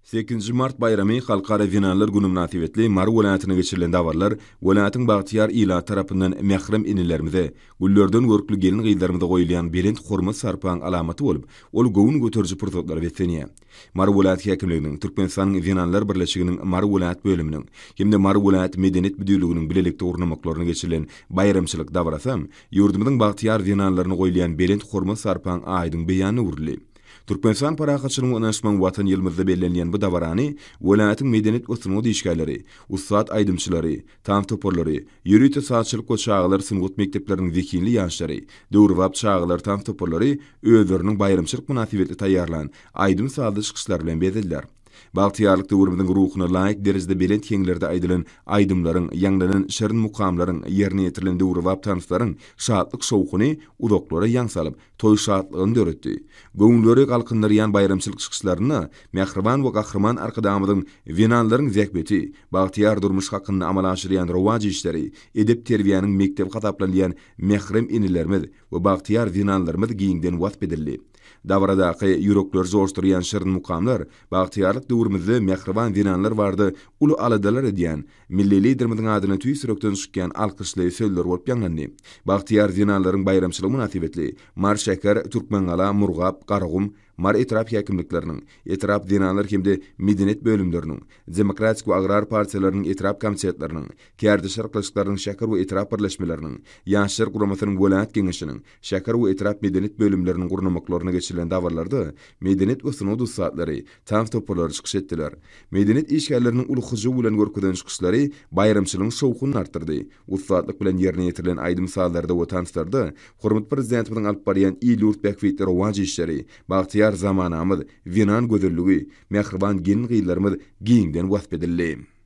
Sekizinji mart baýramy Halkara zenanlar güni mynasybetli Mary welaýatynda geçirilen dabaralar welaýatyň bagtyýar ilaty tarapyndan mährem enelerimize, güllerden görkli gelin-gyzlarymyza goýulýan belent hormat-sarpaň alamaty bolup, ol göwün göteriji pursatlara beslenýär. Mary welaýat häkimliginiň, Türkmenistanyň Zenanlar birleşiginiň Mary welaýat bölüminiň hem-de Mary welaýat Medeniýet müdirliginiň bilelikde gurnamaklarynda geçirilen baýramçylyk dabarasam ýurdumyzyň bagtyýar zenanlaryna goýulýan belent hormat-sarpaň aýdyň beýanyna öwrüldi. Türkmenistan parahatçylygyň we ynanyşmagyň Watany ýylymyzda bellenilýän bu dabarany welaýatyň medeniýet we sungat işgärleri, ussat aýdymçylary, tans toparlary, ýörite sazçylyk we çagalar sungat mekdepleriniň zehinli ýaşlary, döwrebap çagalar tans toparlary özleriniň baýramçylyk mynasybetli taýýarlan aýdym-sazly çykyşlary bilen bezediler. Bagtyýarlyk döwrümiziň ruhuna laýyk derejede belent heňlerde aýdylan aýdymlaryň, ýaňlanan şirin mukamlaryň, ýerine ýetirilen döwrebap tanslaryň şatlyk-şowhuny uzaklara ýaň salyp, toý şatlygyny döretdi. Göwünleri galkyndyrýan baýramçylyk çykyşlarynda mähriban we Gahryman Arkadagymyzyň zenanlaryň zähmeti, bagtyýar durmuş hakynda amala aşyrýan rowaç işleri, edep-terbiýäniň mekdebi hasaplanylýan mährem enelerimiz we bagtyýar zenanlarymyz giňden wasp edildi. Dabaradaky ýürekleri joşdurýan şirin mukamlar bagtyýarlyk döwrümizde mähriban zenanlar barada uly aladalar edýän Milli Liderimiziň adyna tüýs ýürekden çykýan alkyşly sözler bolup ýaňlandy. Bagtyýar zenanlaryň baýramçylygy mynasybetli Mary şäher, Türkmengala, Murgap, Garagum, Mary etrap häkimlikleriniň, etrap zenanlar hem-de medeniýet bölümleriniň, Demokratik we agrar partiýalarynyň etrap komitetleriniň, kärdeşler arkalaşyklarynyň şäher we etrap birleşmeleriniň, Ýaşlar guramasynyň welaýat geňeşiniň, şäher we etrap medeniýet bölümleriniň gurnamaklarynda geçirilen dabaralarda medeniýet we sungat ussatlary, tans toparlary çykyş etdiler. Medeniýet işgärleriniň uly hyjuw bilen görkezen çykyşlary baýramçylygyň şowhunyny artdyrdy. Ussatlyk bilen ýerine ýetirilen aýdym-sazlarda we tanslarda hormatly Prezidentimiziň alyp barýan il-ýurt bähbitli rowaç işleri, bagtyýar zamanamyz, zenan gözelligi, mähriban gelin-gyzlarymyz giňden wasp edildi.